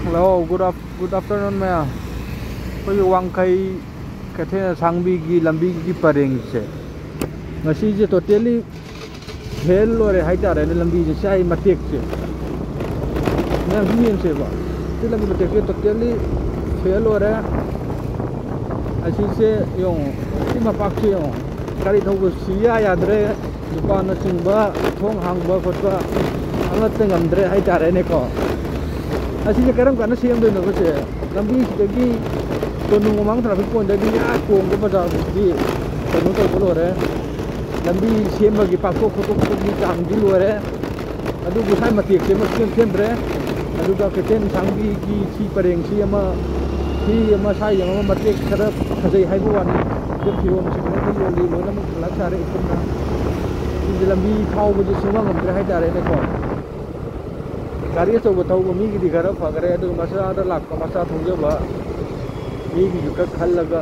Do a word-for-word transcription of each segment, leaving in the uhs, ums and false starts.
Hello, good af-, good afternoon, ꯃꯌꯥꯝ꯫ ꯑꯩꯈꯣꯏꯒꯤ ꯋꯥꯡꯈꯩ ꯀꯩꯊꯦꯜ ꯑꯁꯥꯡꯕꯤꯒꯤ ꯂꯝꯕꯤꯒꯤ ꯄꯔꯦꯡꯁꯦ, ꯉꯁꯤꯁꯦ totally fail ꯑꯣꯏꯔꯦ ꯍꯥꯏꯇꯥꯔꯦꯅꯦ, ꯂꯝꯕꯤꯁꯦ, ꯁꯤ ꯑꯩ ꯃꯇꯦꯛꯁꯦ꯫ ꯃꯌꯥꯝ ꯁꯨꯝ ꯌꯦꯡꯁꯦꯕ, ꯁꯤ ꯂꯝꯕꯤ ꯃꯇꯦꯛꯁꯦ totally fail ꯑꯣꯏꯔꯦ꯫ ꯑꯁꯤꯁꯦ ꯌꯦꯡꯉꯣ, ꯁꯤ ꯃꯄꯥꯛꯁꯦ ꯌꯦꯡꯉꯣ, ꯒꯥꯔꯤ ꯊꯧꯕ ꯁꯨꯌꯥ ꯌꯥꯗ꯭ꯔꯦ꯫ ꯗꯨꯀꯥꯟꯅꯆꯤꯡꯕ, ꯊꯣꯡ ꯍꯥꯡꯕ ꯈꯣꯠꯄ ꯑꯃꯠꯇ ꯉꯝꯗ꯭ꯔꯦ ꯍꯥꯏꯇꯥꯔꯦꯅꯦꯀꯣ꯫ ꯑꯁꯤꯁꯦ ꯀꯔꯝ ꯀꯥꯟꯗ ꯁꯦꯝꯗꯣꯏꯅꯣꯕꯁꯦ? ꯂꯝꯕꯤꯁꯤꯗꯒꯤ ꯀꯣꯅꯨꯡ ꯃꯃꯥꯡ traffic point ꯗꯒꯤ ꯑꯥ ꯀꯣꯡꯕ ꯕꯖꯥꯔ ꯐꯥꯎꯗꯤ ꯀꯩꯅꯣ ꯇꯧꯕ ꯂꯣꯏꯔꯦ꯫ ꯂꯝꯕꯤ ꯁꯦꯝꯕꯒꯤ ꯄꯥꯛꯊꯣꯛ ꯈꯣꯠꯇꯣꯛꯄꯒꯤ ꯆꯥꯡꯗꯤ ꯂꯣꯏꯔꯦ꯫ ꯑꯗꯨꯕꯨ ꯁ꯭ꯋꯥꯏ ꯃꯇꯦꯛꯁꯦ ꯑꯃ ꯁꯦꯝ ꯁꯦꯝꯗ꯭ꯔꯦ꯫ ꯑꯗꯨꯒ ꯀꯩꯊꯦꯜ ꯑꯁꯥꯡꯕꯤꯒꯤ ꯁꯤ ꯄꯔꯦꯡꯁꯤ ꯑꯃ, ꯁꯤ ꯑꯃ, ꯁ꯭ꯋꯥꯏ ꯑꯃ ꯃꯇꯦꯛ ꯈꯔ ꯐꯖꯩ ꯍꯥꯏꯕ ꯋꯥꯅꯤ꯫ ꯑꯗꯨ ꯐꯤꯔꯣꯜꯁꯨ ꯐꯖꯅ ꯌꯣꯜꯂꯤ, ꯂꯣꯏꯅꯃꯛ ꯐ꯭ꯂꯠ ꯇꯥꯔꯦ ꯎꯐꯨꯟꯅ꯫ ꯁꯤꯁꯦ ꯂꯝꯕꯤ ꯐꯥꯎꯕꯁꯦ ꯁꯨꯡꯉꯝ ꯉꯝꯗ꯭ꯔꯦ ꯍꯥꯏꯇꯥꯔꯦꯅꯦꯀꯣ꯫ ꯒꯥꯔꯤ ꯑꯆꯧꯕ ꯊꯧꯕ ꯃꯤꯒꯤꯗꯤ ꯈꯔ ꯐꯈꯔꯦ, ꯑꯗꯨꯒ ꯃꯆꯥꯗ ꯂꯥꯛꯄ, ꯃꯆꯥ ꯊꯧꯖꯕ ꯃꯤꯒꯤꯁꯨ ꯈꯔ ꯈꯜꯂꯒ,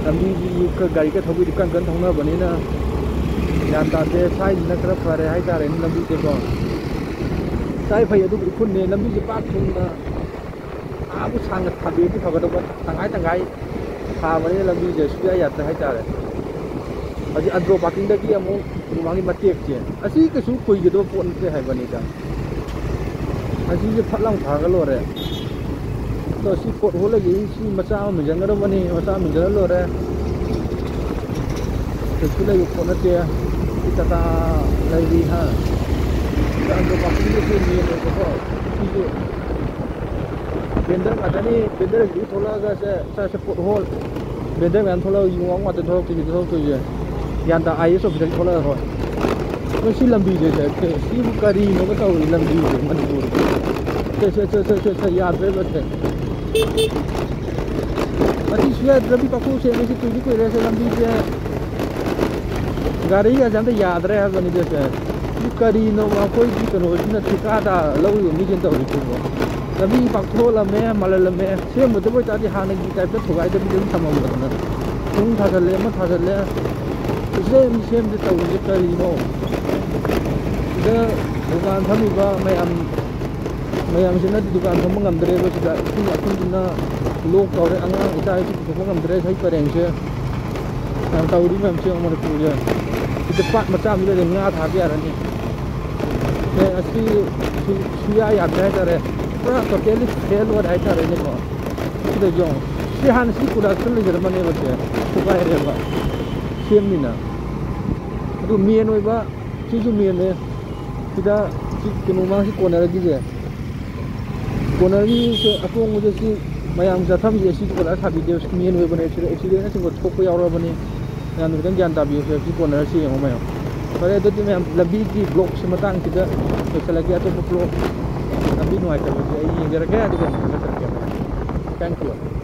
ꯂꯝꯕꯤꯁꯤꯁꯨ ꯈꯔ ꯒꯥꯔꯤ ꯈꯔ ꯊꯧꯕꯤꯗꯨ ꯀꯟ ꯀꯟ ꯊꯧꯅꯕꯅꯤꯅ ꯒ꯭ꯌꯥꯟ ꯇꯥꯗꯦ꯫ ꯁ꯭ꯋꯥꯏꯁꯤꯅ ꯈꯔ ꯐꯔꯦ ꯍꯥꯏꯇꯥꯔꯦꯅꯦ ꯂꯝꯕꯤꯁꯦꯀꯣ꯫ ꯁ꯭ꯋꯥꯏ ꯐꯩ, ꯑꯗꯨꯕꯨ ꯎꯐꯨꯟꯅꯦ꯫ ꯂꯝꯕꯤꯁꯦ ꯄꯥꯛ ꯊꯨꯡꯅ ꯑꯥꯕꯨ ꯁꯥꯡꯅ ꯊꯥꯕꯤꯔꯗꯤ ꯐꯒꯗꯧꯕ, ꯇꯪꯈꯥꯏ ꯇꯪꯈꯥꯏ ꯊꯥꯕꯅꯤꯅ ꯂꯝꯕꯤꯁꯦ ꯁꯨꯡꯌꯥ ꯌꯥꯗ꯭ꯔꯦ ꯍꯥꯏꯇꯥꯔꯦ꯫ ꯍꯧꯖꯤꯛ ꯑꯟꯗ꯭ꯔꯣ ꯄꯥꯔꯀꯤꯡꯗꯒꯤ ꯑꯃꯨꯛ ꯃꯃꯥꯡꯒꯤ ꯃꯇꯦꯛꯁꯦ, ꯑꯁꯤ ꯀꯩꯁꯨ ꯀꯨꯏꯒꯗꯕ ꯄꯣꯠ ꯅꯠꯇꯦ ꯍꯥꯏꯕꯅꯤꯗ꯫ ꯑꯁꯤꯁꯦ ꯐꯠ ꯂꯥꯎ ꯊꯥꯔꯒ ꯂꯣꯏꯔꯦ꯫ ꯑꯗꯣ ꯁꯤ ꯄꯣꯠ ꯍꯣꯜꯂꯒꯤ ꯁꯤ ꯃꯆꯥ ꯑꯃ ꯃꯦꯟꯁꯤꯟꯒꯗꯕꯅꯤ, ꯃꯆꯥ ꯑꯃ ꯃꯦꯟꯁꯤꯜꯂ ꯂꯣꯏꯔꯦ꯫ ꯀꯩꯁꯨ ꯂꯩꯕ ꯄꯣꯠ ꯅꯠꯇꯦ꯫ ꯁꯤ ꯇꯥꯇꯥ ꯂꯩꯔꯤ ꯍꯥ꯫ ꯁꯤꯗ ꯑꯟꯗ꯭ꯔꯣ ꯄꯥꯔꯀꯤꯡꯒꯤ ꯁꯤ ꯃꯦꯟꯅꯦꯕꯀꯣ꯫ ꯁꯤꯁꯨ ꯕꯦꯟꯗꯔ ꯉꯥꯛꯇꯅꯤ꯫ ꯕꯦꯟꯗꯔꯒꯤꯗꯤ ꯊꯣꯛꯂꯛꯑꯒ ꯁꯦ, ꯁꯦ, ꯁꯦ ꯄꯣꯠ ꯍꯣꯜ꯫ ꯕꯦꯟꯗꯔ ꯃꯌꯥꯝ ꯊꯣꯛꯂꯛꯑꯒ ꯌꯨ ꯉꯥꯎ ꯉꯥꯛꯇ ꯊꯣꯛꯂꯛꯇꯣꯏꯁꯦ, ꯊꯣꯛꯂꯛꯇꯣꯏꯁꯦ꯫ ꯒ꯭ꯌꯥꯟ ꯇꯥ, IAS officer ꯊꯣꯛꯂꯛꯑꯔꯣꯏ꯫ ꯃꯣꯏ ꯁꯤ ꯂꯝꯕꯤꯁꯦ, ꯁꯦ, ꯁꯤꯕꯨ ꯀꯔꯤꯅꯣꯕ ꯇꯧꯔꯤ ꯂꯝꯕꯤꯁꯦ ꯃꯅꯤꯄꯨꯔꯒꯤ? ꯁꯦ, ꯁꯦ, ꯌꯥꯗ꯭ꯔꯦꯕ ꯁꯦ꯫ ꯃꯁꯤ ꯁꯨꯌꯥ ꯂꯝꯕꯤ ꯄꯥꯛꯊꯣꯛ ꯁꯦꯝꯕꯁꯤ ꯀꯨꯏꯗꯤ ꯀꯨꯏꯔꯦ꯫ ꯁꯦ ꯂꯝꯕꯤꯁꯦ ꯒꯥꯔꯤꯒꯁꯦ ꯑꯝꯇ ꯌꯥꯗ꯭ꯔꯦ ꯍꯥꯏꯕꯅꯤꯗ ꯁꯦ꯫ ꯁꯤ ꯀꯔꯤꯅꯣ ꯑꯩꯈꯣꯏꯒꯤ ꯀꯩꯅꯣꯁꯤꯅ ꯊꯤꯀꯥꯗ ꯂꯧꯔꯤꯕ ꯃꯤꯁꯤꯅ ꯇꯧꯔꯤꯁꯤꯕꯣ? ꯂꯝꯕꯤ ꯄꯥꯛꯊꯣꯛꯍꯜꯂꯝꯃꯦ, ꯃꯥꯜꯍꯜꯂꯝꯃꯦ꯫ ꯁꯦꯝꯒꯗꯕ ꯑꯣꯏꯇꯥꯔꯗꯤ ꯍꯥꯟꯅꯒꯤ type ꯇ ꯊꯨꯒꯥꯏꯗꯕꯤꯗ ꯑꯗꯨꯝ ꯊꯝꯃꯝꯒꯗꯕꯅꯦ꯫ ꯅꯨꯡ ꯊꯥꯖꯜꯂꯦ, ꯑꯃ ꯊꯥꯖꯜꯂꯦ꯫ ꯁꯦꯝ ꯁꯦꯝꯗꯦ ꯇꯧꯔꯤꯁꯦ ꯀꯔꯤꯅꯣ? ꯁꯤꯗ ꯗꯨꯀꯥꯟ ꯐꯝꯃꯤꯕ ꯃꯌꯥꯝ ꯃꯌꯥꯝꯁꯤꯅꯗꯤ ꯗꯨꯀꯥꯟ ꯐꯝꯕ ꯉꯝꯗ꯭ꯔꯦꯕ꯫ ꯁꯤꯗ ꯏꯁꯤꯡ ꯃꯥꯏꯁꯤꯡꯁꯤꯅ ꯂꯣꯛ ꯇꯧꯔꯦ, ꯑꯉꯥꯡ ꯏꯆꯥ ꯏꯁꯨ ꯄꯨꯊꯣꯛꯄ ꯉꯝꯗ꯭ꯔꯦ꯫ ꯁꯤ ꯄꯔꯦꯡꯁꯦ ꯌꯥꯝ ꯇꯧꯔꯤ ꯃꯌꯥꯝꯁꯦ ꯌꯦꯡꯉꯣ ꯃꯅꯤꯄꯨꯔꯁꯦ꯫ ꯁꯤꯗ ꯄꯥꯠ ꯃꯆꯥ ꯑꯃ ꯂꯩꯔꯦ, ꯉꯥ ꯊꯥꯕ ꯌꯥꯔꯅꯤ꯫ ꯑꯦ, ꯑꯁꯤ ꯁꯨ-, ꯁꯨꯌꯥ ꯌꯥꯗ꯭ꯔꯦ ꯍꯥꯏꯇꯥꯔꯦ꯫ ꯄꯨꯔꯥ totally fail ꯑꯣꯏꯔꯦ ꯍꯥꯏꯇꯥꯔꯦꯅꯦꯀꯣ꯫ ꯁꯤꯗ ꯌꯦꯡꯉꯣ꯫ ꯁꯤ ꯍꯥꯟꯅ ꯁꯤ ꯀꯣꯏꯂꯥꯁ ꯂꯩꯖꯔꯝꯕꯅꯦꯕ ꯁꯦ꯫ ꯊꯨꯒꯥꯏꯔꯦꯕ꯫ ꯁꯦꯝꯅꯤꯅ꯫ ꯑꯗꯨ main ꯑꯣꯏꯕ ꯁꯤꯁꯨ main ꯅꯦ꯫ ꯁꯤꯗ ꯁꯤ ꯀꯩꯅꯣ ꯃꯥꯡꯁꯤ ꯀꯣꯟꯅꯔꯒꯤꯁꯦ꯫ ꯀꯣꯟꯅꯔꯒꯤ ꯑꯇꯣꯡꯕꯁꯦ ꯁꯤ ꯃꯌꯥꯝ ꯆꯠꯐꯝꯁꯦ ꯁꯤ ꯀꯣꯟꯅꯔ ꯁꯥꯕꯤꯗꯦꯕ꯫ ꯁꯤ main ꯑꯣꯏꯕꯅꯦ꯫ ꯁꯤꯗ accident ꯅꯆꯤꯡꯕ ꯊꯣꯛꯄ ꯌꯥꯎꯔꯕꯅꯦ꯫ ꯃꯌꯥꯝꯅ ꯈꯤꯇꯪ ꯒ꯭ꯌꯥꯟ ꯇꯥꯕꯤꯌꯨ꯫ ꯁꯤ ꯀꯣꯟꯅꯔꯁꯤ ꯌꯦꯡꯉꯣ ꯃꯌꯥꯝ꯫ ꯐꯔꯦ ꯑꯗꯨꯗꯤ ꯃꯌꯥꯝ ꯂꯝꯕꯤꯒꯤ vlog ꯁꯤ ꯃꯇꯥꯡꯁꯤꯗ ꯂꯣꯏꯁꯤꯜꯂꯒꯦ꯫ ꯑꯇꯣꯞꯄ vlog ꯂꯝꯕꯤ ꯅꯨꯡꯉꯥꯏꯇꯕꯁꯦ ꯑꯩ ꯌꯦꯡꯖꯔꯒꯦ꯫ ꯑꯗꯨꯒ ꯑꯃꯨꯛ ꯊꯥꯒꯠꯆꯔꯛꯀꯦ ꯃꯌꯥꯝ꯫ Thank you꯫